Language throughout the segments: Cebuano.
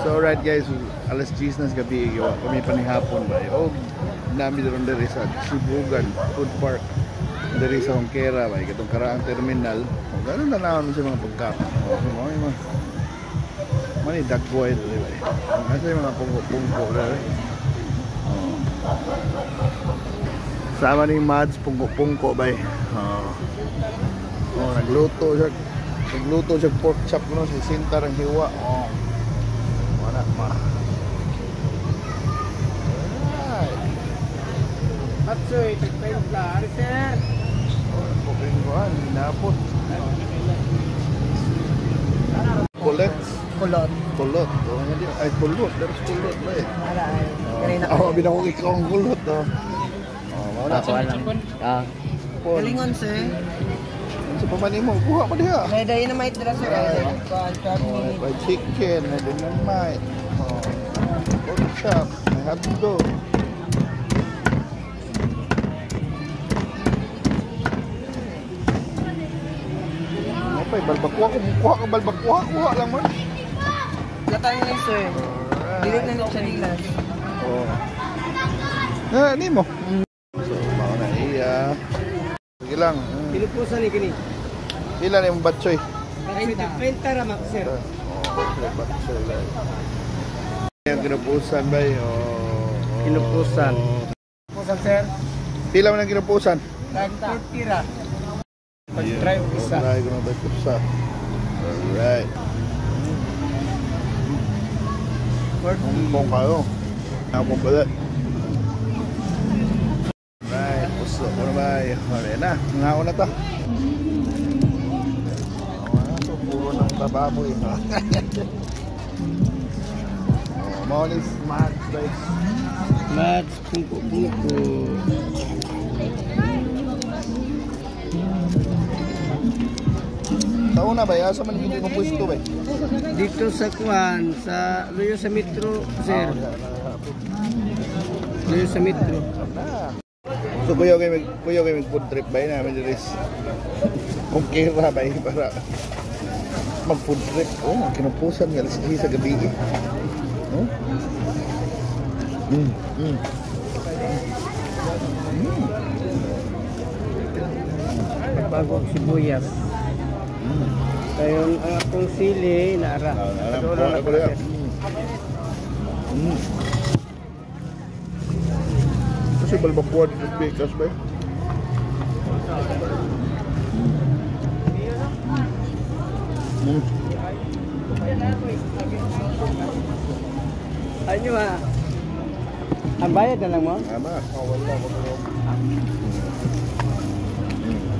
So alright guys, alas 10 na sa gabi, gawa kami panihapon ba. O nami ron diri sa Sibugan Food Park. Diri sa Hongkera ba, katong karaang terminal. O ganun na naman sa mga pagkaon. O so, mga mga mani dagway diri ba. Asa yung mga pungko-pungko diri. Oh. Sama ni Mads, pungko-pungko ba. Oh. Oh, nagluto siya. Nagluto siya pork chop no, si Sinta ang hiwa. Oh. Wala ma. Alright. Atsoy, tagpayong ka. Ari, sir. Oh, kuking kuhan, hinapot. Kulit. Kulot. Kulot. Oh, hindi. Ay, kulot. There's kulot ba eh. Wala ay. Kanina. Oh, binako ikaw ang kulot. Oh, oh wala. Ako lang. Ah, Galingon, sir. Sa pamani mo, kuha ko diha. May dynamite dira, sir. Ay, kuan, 12 Oh, minutes. may chicken, may dynamite. Oh, pork chop, may hotdog. Ano pa, balbakwa ko, kuha ka balbakwa, kuha lang man. Latang ni sir. Dili na ni siya nilas. Oh. Ah, ni mo. So, mao na iya. Sige lang. Pinupusan ni kini. Pila na yung batchoy? Atsoy, tagpenta ra, mak, sir. Oh, batchoy lang. Yung kinupusan ba? Oh. Kinupusan. Pusan, sir. Pila man ang kinupusan? Tag 40 ra. Pag-try og isa. Try ko na ba isa. Alright. 40. Kung kayo. Ako pala. Alright, puso ko na ba? Alright na, ngaon na ta. Oh, puro ng bababoy. Oh, mao ni smart guys. Mads, pungko-pungko. Sa una ba, asa man gid mo pwesto ba? Dito sa kuan, sa Luyo sa Metro, sir. Luyo sa Metro. So kuya kay mag food trip ba namin diri. Kung kira ba para mag food trip. Oh, kinupusan nga alas 10 sa gabi. Oh. Bago ang sibuyas. Kayon ang akong sili naara. Ah, Kadulo na ko, sir. Kasi balbakuan dito sa Pikas ba? Ano ha? Ang bayad na lang mo? Tama. Oh, wala ko.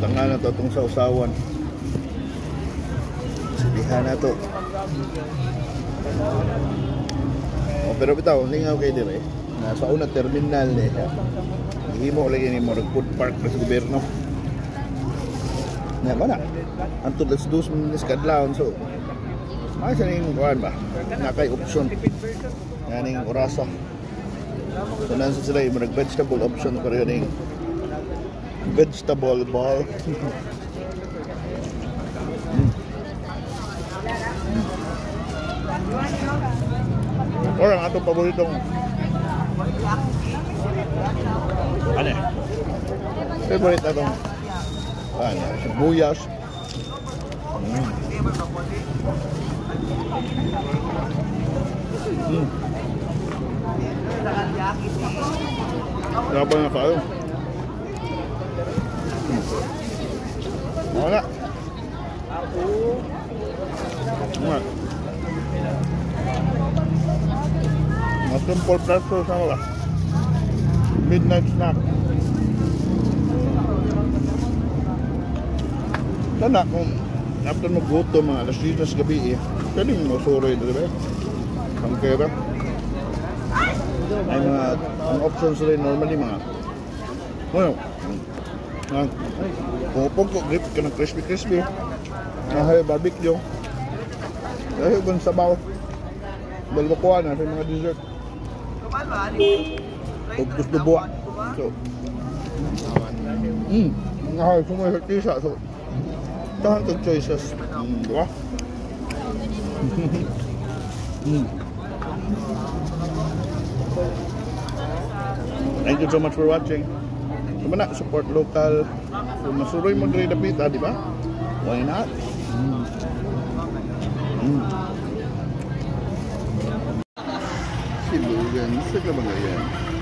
Tanga na to itong sausawan. Silihan na to. Oh, pero bitaw, lingaw kay dire. Nasa una terminal eh. Himo lagi ni mo food park na sa gobyerno. Nya ba na? Antod alas 2 minutes kadlawon so. Ay sa ning kuan ba? Nakay option. Yaning orasa. So nasa sila yung murag vegetable option pero yun yung vegetable ball. Or ang atong paboritong ano eh? Favorite atong ano, sibuyas. Sarap na kayo. Wala. Wala. Mga simple pleasures na wala. Midnight snack. Sana kung after maggutom mga alas 10 sa gabi eh, pwede mo masuroy, di ba? Ang kera. Ay mga, ang options rin normally mga, bueno, mga pungko grip ka ng crispy crispy, nahay barbecue, dahil kung sabaw, balbakuan na sa mga dessert. Ugos dubuwa. So, nahay sumasartisa. So, tahan kag choices. Di ba? Thank you so much for watching. Tama na, support local. Kung masuroy mo diri dapita, di ba? Why not? Sibugan sa Kabangayan.